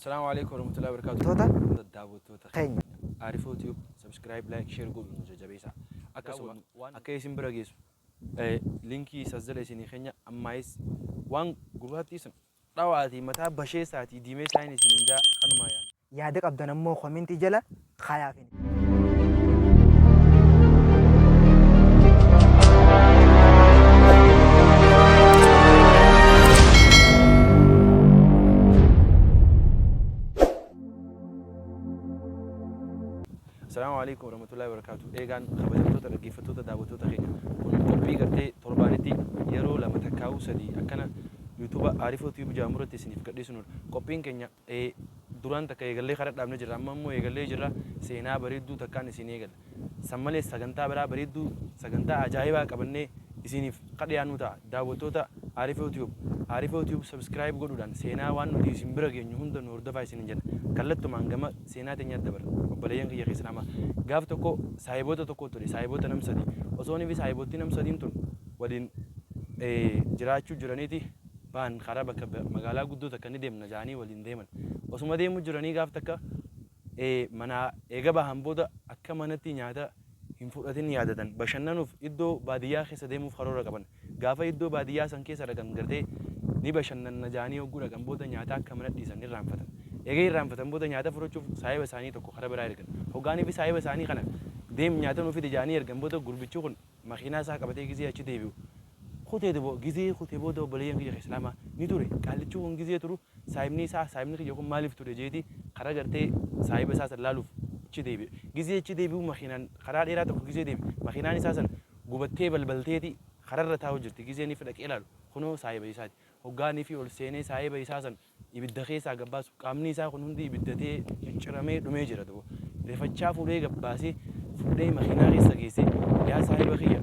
Assalaamu alaikum warahmatullahi wabarakatuh. Toota Daawwattoota keenya. Aarifoo Tube subscribe, like, share godhuun nu jajjabeessaa. Akkasuma akka isin bira geessu linkii isas jala isinii keenya. Ammaayis waan gurraattii san dhawaatii mataa basheessaatii diimeessaa inni isiniin jaa kanumaa yaadna. Yaada qabdan ammoo komentii jala kaayaafini. Assalaamu alaikum warahmatullahi wabarakatuh. Eegaan kabajamtoota dhaggeeffattoota, daawwattoota keenya, kun qophii gartee torbaanitti yeroo lama takkaa'uu sadii akkana YouTube Aarifoo Tube jedhamu irratti isiniif gadhiisnudha. Qophiin keenya duraan takka eegallee karaa dhaabnee jirra. Amma immoo eegallee jirra. Seenaa bareedduu takkaan isin eegalla. San malees sagantaa biraa bareedduu, sagantaa ajaa'ibaa qabannee isiniif ka dhiyaannu ta'a. Daawwattoota Aarifoo Tube, Aarifoo Tube subscribe godhuudhaan seenaa waan nuti isin bira geenyu hunda nu hordofaa isinin jenna. Kallattumaan gama seenaa teenyaatti dabarra. Obboleeyyan kiyya keessan, gaaf tokko saahiboota tokko ture, saahiboota nam sadi. Osoo fi saahibootni nam sadiin tun waliin jiraachuu jiraniiti baan karaa bakka magaalaa guddoo takka ni deemna jedhanii waliin deeman. Osuma deemu jiranii gaaf takka manaa eega bahan booda akka manatti nyaata hin fudhatin yaadatan. Bashannanuuf iddoo baadiyyaa keessa deemuuf karoora qaban. Gaafa iddoo baadiyyaa san keessa dhaqan, gartee ni bashannanna jedhanii hogguu dhaqan booda nyaata akka mana dhiisan irraanfatan. Eega irraanfatan booda nyaata fudhachuuf saahiba isaanii tokko karaa biraa ergan. Hoggaanii fi saahiba isaanii kana deem nyaata nuu fidi jedhanii ergan booda, gurbichi kun makiinaa isaa qabatee gizee achi deebi'u kutee dubo. Gizee kutee booda, obboleeyyan kiyya islaamaa, ni ture. Qaallichi kun gizee turu, saahibni isaa, saahibni kiyya kun maaliif ture jeeti karaa gartee saahiba isaa san laaluuf achi deebi'e. Gizee achi deebi'u makiinaan karaa dheeraa tokko gizee deebi'e, makiinaan isaa san gubattee balbalteeti kararra taa'u jirti. Gizee ni dhaqee ilaalu, kunoo saahiba isaati. Hoggaanii fi ol seenee saahiba isaa san ibidda keessaa gabbaasu, qaamni isaa kun hundi ibiddatee cicciramee dhumee jira. Duba rifachaa fuudhee gabbaasee, fuudhee makiinaa keessa geessee, "Yaa saahiba kiyya,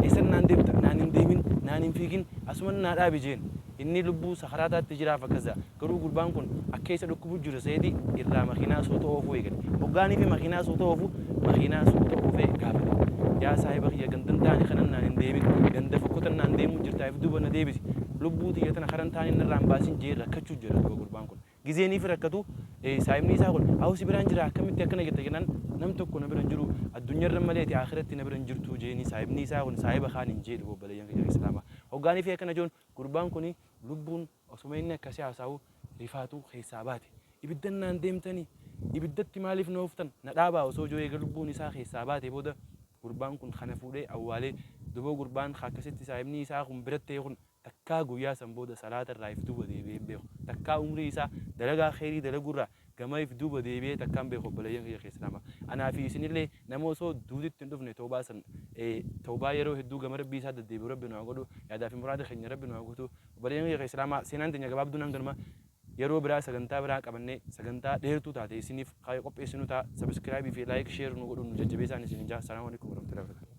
eessan naan deemta? Naan hin deemin, naan hin fiigin, asuman naa dhaabi," jeen. Inni lubbuu sakaraataatti jiraaf akkas ta'a. Garuu gurbaan kun akka isa dhukkubu jiru seeti irraa makiinaa suuta oofuu eegale. Hoggaanii fi makiinaa suuta oofu, makiinaa suuta oofee gaafate, "Yaa saahiba kiyya, gandan taane kanan naan hin deemin, ganda fokkotan naan deemuu jirtaa, if duuba na deebisi, lubbuu tiyya tana karan taane narraa hin baasin," jee rakkachuu jira. Duba gurbaan kun gizeenii fi rakkatu, saahibni isaa kun, "Awu, si biraan jira, akkamitti akkana jetta?" jennaan, "Nam tokko na bira hin jiru addunyaarra malee, ati akhiratti na bira hin jirtu," jeeni saahibni isaa kun saahiba kaan hin jedhu. Obboleeyyan kiyya islaamaa, hoggaanii fi akkana joon, gurbaan kun lubbuun osuma inni akkasii haasa'u rifaatu keessaa baate. "Ibiddan naan deemtanii, ibiddatti maaliif na ooftan, na dhaabaa," osoo joo eega lubbuun isaa keessaa baate booda gurbaan kun kana fuudhee awwaalee. Duboo gurbaan akkasitti saahibni isaa kun biratti ta'e kun takkaa guyyaa san booda salaata irraa if duuba deebi'ee hin beeku. Takkaa umrii isaa dalagaa kheyrii dalaguurraa gama if duuba deebi'ee takkaa hin beeku. Obboleeyyan kiyya keessa nama, anaa fi isinillee nama osoo duutitti hin dhufne tawbaa san tawbaa yeroo hedduu gama Rabbii isaa deddeebi'u Rabbi nu haa godhu. Yaadaa fi muraada keenya Rabbi nu haa guutu. Obboleeyyan kiyya keessa nama, seenaan teenya gabaabduun hanganuma. Yeroo biraa sagantaa biraa qabannee sagantaa dheertuu taate isiniif qopheessinu ta'a. Subscribe fi like, share nu godhuun nu jajjabeessaan isinin jaa. Assalaamu alaikum warahmatullahi wabarakatuh.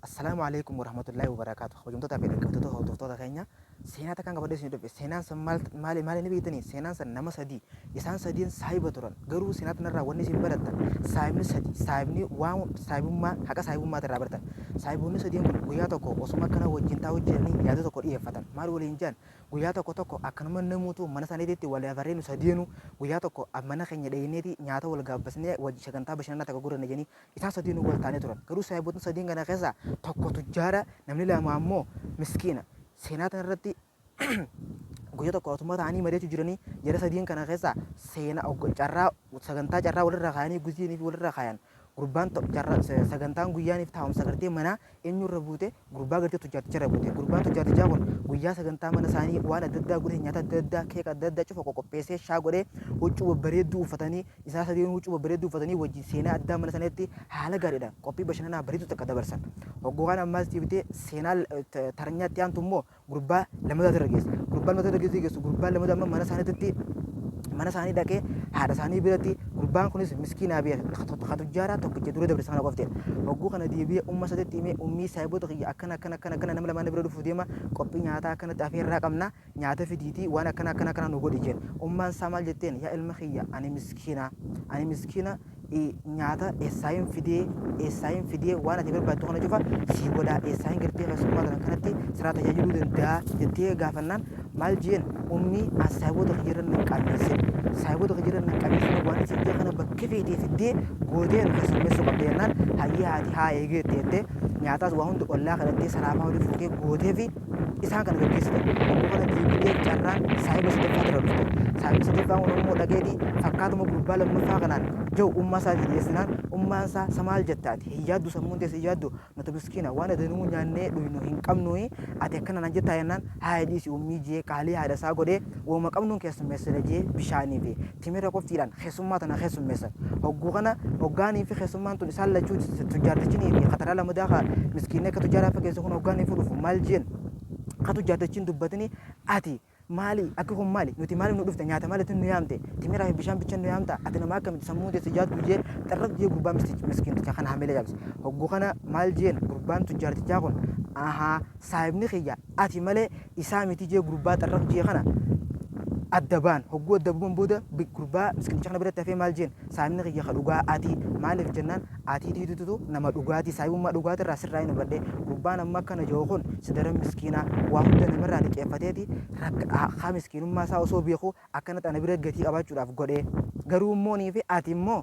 Assalaamu alaikum warahmatullahi wabarakaatu. Kabajamtoota fi dhaggeeffattoota, hordoftoota keenya, seenaa takkaan qabadhee isin dhufe. Seenaan san maal maali maali ni beektanii? Seenaan san nama sadii. Isaan sadiin saahiba turan. Garuu seenaa tanarraa wanni isin barattan, saahibni sadi, saahibni waan saahibummaa, haqa saahibummaa irraa baratan. Saahiboonni sadiin kun guyyaa tokko osuma akkana wajjin taa'u jiranii yaada tokko dhiyeeffatan. Maal waliin jedhan? Guyyaa tokko tokko akkanuma namuutu mana isaaniitti wal afarree, nu sadiinuu guyyaa tokko mana keenya dhayneeti nyaata wal gaabbasnee sagantaa bashannanaa takka godhanna jedhanii isaan sadiinuu wal taanee turan. Garuu saahiboota sadiin kana keessaa tokko tujjaara, namni lama ammoo miskiina. Seenaa tanarratti guyyaa tokko otuma ta'anii mari'achuu jiranii, jara sadiin kana keessaa seena carraa sagantaa carraa walirra kaayanii guziinii fi walirra kaayan, gurbaan carraa sagantaan guyyaaniif taa'umsa gartee manaa eenyurra buute? Gurbaa gartee tujjaarticharra buute. Gurbaan tujjaartichaa kun guyyaa sagantaa mana isaanii waan adda addaa godhee, nyaata adda addaa, keeka adda addaa cufa qoqopheessee, shaa godhee, huccuu babbareedduu uffatanii, isaan sadiin huccuu babbareedduu uffatanii wajjin seenaa addaa mana sanitti haala gaariidhaan qophii bashannanaa bareedduu takka dabarsan. Hogguu kana ammaas deebitee seenaa taranyaatti aantu immoo gurbaa lammataa irra geesse. Gurbaa lammataa irra geessu, gurbaa lammataa amma mana isaaniitti Mana isaanii dhaqee haadha isaanii biratti gurbaan kunis miskiinaa beeke ka tujjaaraa tokkicha dura dabre sana qofteedha. Hogguu kana deebi'ee umma isatti himee, ummii, saahiboota kiyya akkana akkana akkana akkana, nama lamaan bira dhufuuf deema, qophii nyaataa akkanatti afeerraa qabna, nyaata fidiitii waan akkana akkana akkana nu godhi jeen. Ummaan isaa maal jetteen? Yaa ilma kiyya, ani miskiina, ani miskiina, nyaata eessaayin fidee, eessaayin fidee waan ati barbaaddu kana cufa sii godhaa, eessaayin gartee keessummaa tana kanatti siraa tajaajiluu danda'a jettee gaafannaan maal jeen? Ummii, an saahiboota kiyyarra nan qaanneessin, saahiboota kiyyarra nan qaanneessin, waan isin jee kana bakka feetee fiddee gootee nu keessummeessuu qabda jennaan, hayyee haati haa eegee jettee nyaataas waa hunda ollaa kadhattee saraafaa olii fuutee gootee fi isaan kana gaggeessite. Hogguu kana deebitee carraan saahiba sadaffaa irra dhufte. Saahibni sadaffaan kun immoo dhaqeeti fakkaatuma gurbaa lammaffaa kanaan jiru ummaa isaatii dhiyeessinaan, ummaan isaa, sa maal jetta ati? Hin yaaddu, sammuun tees hin yaaddu? Nuti miskiina, waan adanuu nyaannee dhuynu hin qabnuyi, ati akkana naan jettaa jennaan, haaya dhiisi ummii jee qaalii haadha isaa godhee, woma qabnuun keessummeessina jee bishaanii fi timira qoftiidhaan keessummaa tana keessummeessan. Hogguu kana hoggaanii fi keessummaan tun isaan lachuu, tujjaartichinii fi kataraa lamadaa ka miskiinni akka tujjaaraa fakkeessu kun, hoggaanii fi dhufu maal jeen? Ka tujjaartichiin dubbatini, ati maali akki kun? Maali nuti maaliif nu dhufte? Nyaata maalitti nu yaamte? Timiraa fi bishaan bichan nu yaamta? Ati nama akkamitti? Sammuun teessa yaaddu jee xarraq jee gurbaan miskiinticha kana hamilee cabse. Hogguu kana maal jeen gurbaan tujjaartichaa kun? Ahaa, saahibni kiyya ati malee isaa miti jee gurbaa xarraq jee kana adda ba'an. Hogguu adda bu'an booda gurbaa miskiinticha kana biratti hafee maal jeen? Saahibni kiyya ka dhugaa ati. Maaliif jennaan, ati tiitutu nama dhugaatii, saahibummaa dhugaatirraa sirraa hin hubadhe. Gurbaan amma akkana jiru kun si daran miskiinaa, waa hunda namarraa liqeeffateeti haa miskiinummaa isaa osoo beeku akkanatti ana bira gatii qabaachuudhaaf godhe. Garuu immoo nii fi ati immoo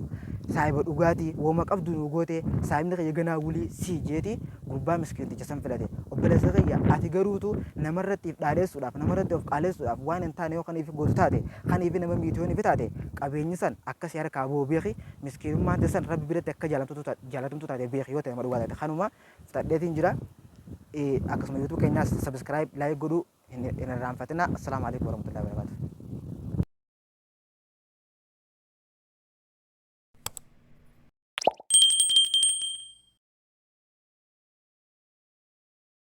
saahiba dhugaatii, wooma qabdu nuu goote, saahibni kiyya ganaa wulii sii jeeti gurbaa miskiinticha san filate. Obboleessa kiyya, ati garuutu namarratti if dhaaleessuudhaaf, namarratti of qaaleessuudhaaf waan hin taane yoo kan if gootu taate, kan ifi nama miitu yoo ifi taate, qabeenyi san akka si harkaa bahu beeki. Miskiinummaan tee san Rabbi biratti akka jaalatamtuu taate beeki, yoo ta'e nama dhugaa taate. Kanuma fixadheetiin jira. Akkasuma YouTube keenyaas subscribe, like godhuu hin irraanfatina. Assalaamu alaikum warahmatullahi wabarakatuh.